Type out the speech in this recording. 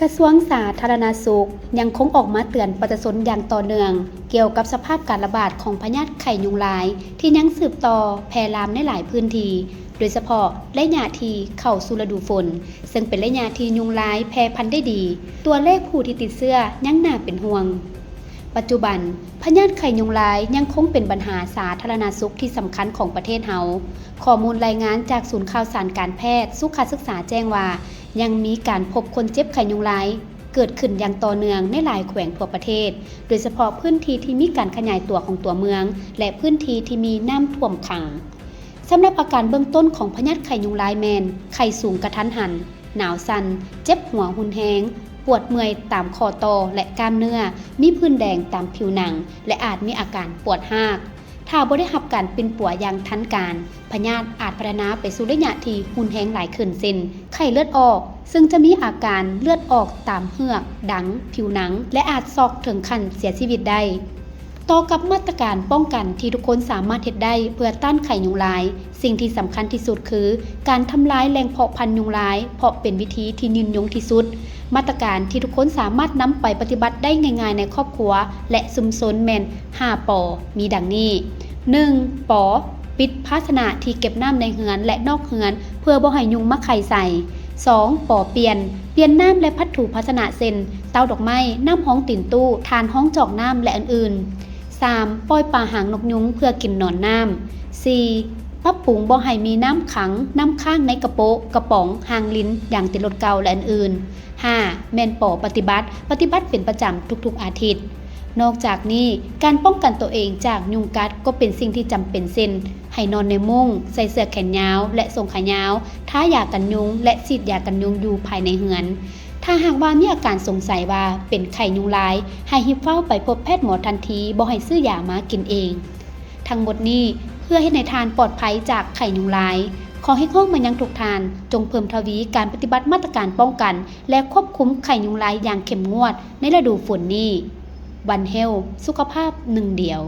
ກະຊວງສາທາລະນະສຸກຍັງຄົງອອກມາເຕືອນປະຊາຊົນຢ່າງຕໍ່ເນື່ອງ ກ່ຽວກັບສະພາບການລະບາດຂອງພະຍາດໄຂ້ຍຸງລາຍ ທີ່ຍັງສືບຕໍ່ແຜ່ລາມໃນຫຼາຍພື້ນທີ່ ໂດຍສະເພາະໄລຍະທີ່ເຂົ້າສູ່ລະດູຝົນ ເຊິ່ງເປັນໄລຍະທີ່ຍຸງລາຍແຜ່ພັນໄດ້ດີ, ຕົວເລກຜູ້ທີ່ຕິດເຊື້ອຍັງໜ້າເປັນຫ່ວງ. ປັດຈຸບັນ, ພະຍາດໄຂ້ຍຸງລາຍຍັງຄົງເປັນບັນຫາສາທາລະນະສຸກທີ່ສຳຄັນຂອງປະເທດເຮົາ. ຂໍ້ມູນລາຍງານຈາກສູນຂ່າວສານການແພດສຸຂະສຶກສາແຈ້ງວ່າ ຍັງມີການພົບຄົນເຈັບໄຂ້ຍຸງລາຍເກີດຂຶ້ນຢ່າງຕໍ່ເນື່ອງໃນຫຼາຍແຂວງທົ່ວປະເທດ, ໂດຍສະເພາະພື້ນທີ່ທີ່ມີການຂະຫຍາຍຕົວຂອງຕົວເມືອງ ແລະ ພື້ນທີ່ທີ່ມີນ້ຳຖ້ວມຂັງ. ສຳລັບອາການເບື້ອງຕົ້ນຂອງພະຍາດໄຂ້ຍຸງລາຍແມ່ນ ໄຂ້ສູງກະທັນຫັນ, ໜາວສັ່ນ, ເຈັບຫົວຮຸນແຮງ, ປວດເມື່ອຍຕາມຂໍ້ຕໍ່ ແລະ ກ້າມເນື້ອ, ມີຜື່ນແດງຕາມຜິວໜັງ ແລະ ອາດມີອາການປວດຮາກ. ຖ້າບໍ່ໄດ້ຮັບການປິ່ນປົວຢ່າງທັນການ, ພະຍາດອາດພັດທະນາໄປສູ່ໄລຍະທີ່ຮຸນແຮງຫຼາຍຂຶ້ນ ເຊັ່ນ ໄຂ້ເລືອດອອກ, ເຊິ່ງຈະມີອາການເລືອດອອກຕາມເຫືອກ, ດັງ, ຜິວໜັງ ແລະ ອາດຊອກເຖິງຂັ້ນເສຍຊີວິດໄດ້. ຕໍ່ກັບມາດຕະການປ້ອງກັນທີ່ທຸກຄົນສາມາດເຮັດໄດ້ເພື່ອຕ້ານໄຂ້ຍຸງລາຍ, ສິ່ງທີ່ສຳຄັນທີ່ສຸດຄືການທຳລາຍແຫຼ່ງເພາະພັນຍຸງລາຍ, ເພາະເປັນວິທີທີ່ຍືນຍົງທີ່ສຸດ. ມາດຕະການທີ່ທຸກຄົນສາມາດນຳໄປປະຕິບັດໄດ້ງ່າຍໆໃນຄອບຄົວ ແລະ ຊຸມຊົນແມ່ນຫ້າ ປ ມີດັ່ງນີ້. ໜຶ່ງ ປ ປິດພາຊະນະທີ່ເກັບນ້ຳໃນເຮືອນ ແລະ ນອກເຮືອນ ເພື່ອບໍ່ໃຫ້ຍຸງມາໄຂ່ໃສ່. ສອງ ປ ປ່ຽນ, ປ່ຽນນ້ຳ ແລະ ພັດຖູພາຊະນະ ເຊັ່ນ ເຕົ້າດອກໄມ້, ນ້ຳຮອງຕີນຕູ້, ຖ່ານຮອງຈອກນ້ຳ ແລະ ອື່ນໆ. ສາມ ປ່ອຍປາຫາງນົກຍຸງເພື່ອກິນໜອນນ້ຳ. ສີ່ ປັບປຸງບໍ່ໃຫ້ມີນ້ຳຂັງ, ນ້ຳຄ້າງໃນກະໂປະ, ກະປ໋ອງ, ຮາງລິນ, ຢາງຕີນລົດເກົ່າ ແລະ ອື່ນໆ. ຫ້າ ແມ່ນ ປ ປະຕິບັດ, ປະຕິບັດເປັນປະຈຳທຸກໆອາທິດ. ນອກຈາກນີ້, ການປ້ອງກັນຕົວເອງຈາກຍຸງກັດກໍເປັນສິ່ງທີ່ຈຳເປັນ ເຊັ່ນ ໃຫ້ນອນໃນມຸ້ງ, ໃສ່ເສື້ອແຂນຍາວ ແລະ ສົ້ງຂາຍາວ, ທາຢາກັນຍຸງ ແລະ ສີດຢາກັນຍຸງຢູ່ພາຍໃນເຮືອນ. ຖ້າຫາກວ່າມີອາການສົງໄສວ່າເປັນໄຂ້ຍຸງລາຍ, ໃຫ້ຮີບຟ້າວໄປພົບແພດໝໍທັນທີ, ບໍ່ໃຫ້ຊື້ຢາມາກິນເອງ. ທັງໝົດນີ້ເພື່ອເຮັດໃຫ້ທ່ານປອດໄພຈາກໄຂ້ຍຸງລາຍ. ຂໍຮຽກຮ້ອງມາຍັງທຸກທ່ານ, ຈົ່ງເພີ່ມທະວີການປະຕິບັດມາດຕະການປ້ອງກັນ ແລະ ຄວບຄຸມໄຂ້ຍຸງລາຍຢ່າງເຂັ້ມງວດໃນລະດູຝົນນີ້. One Health ສຸຂະພາບໜຶ່ງດຽວ.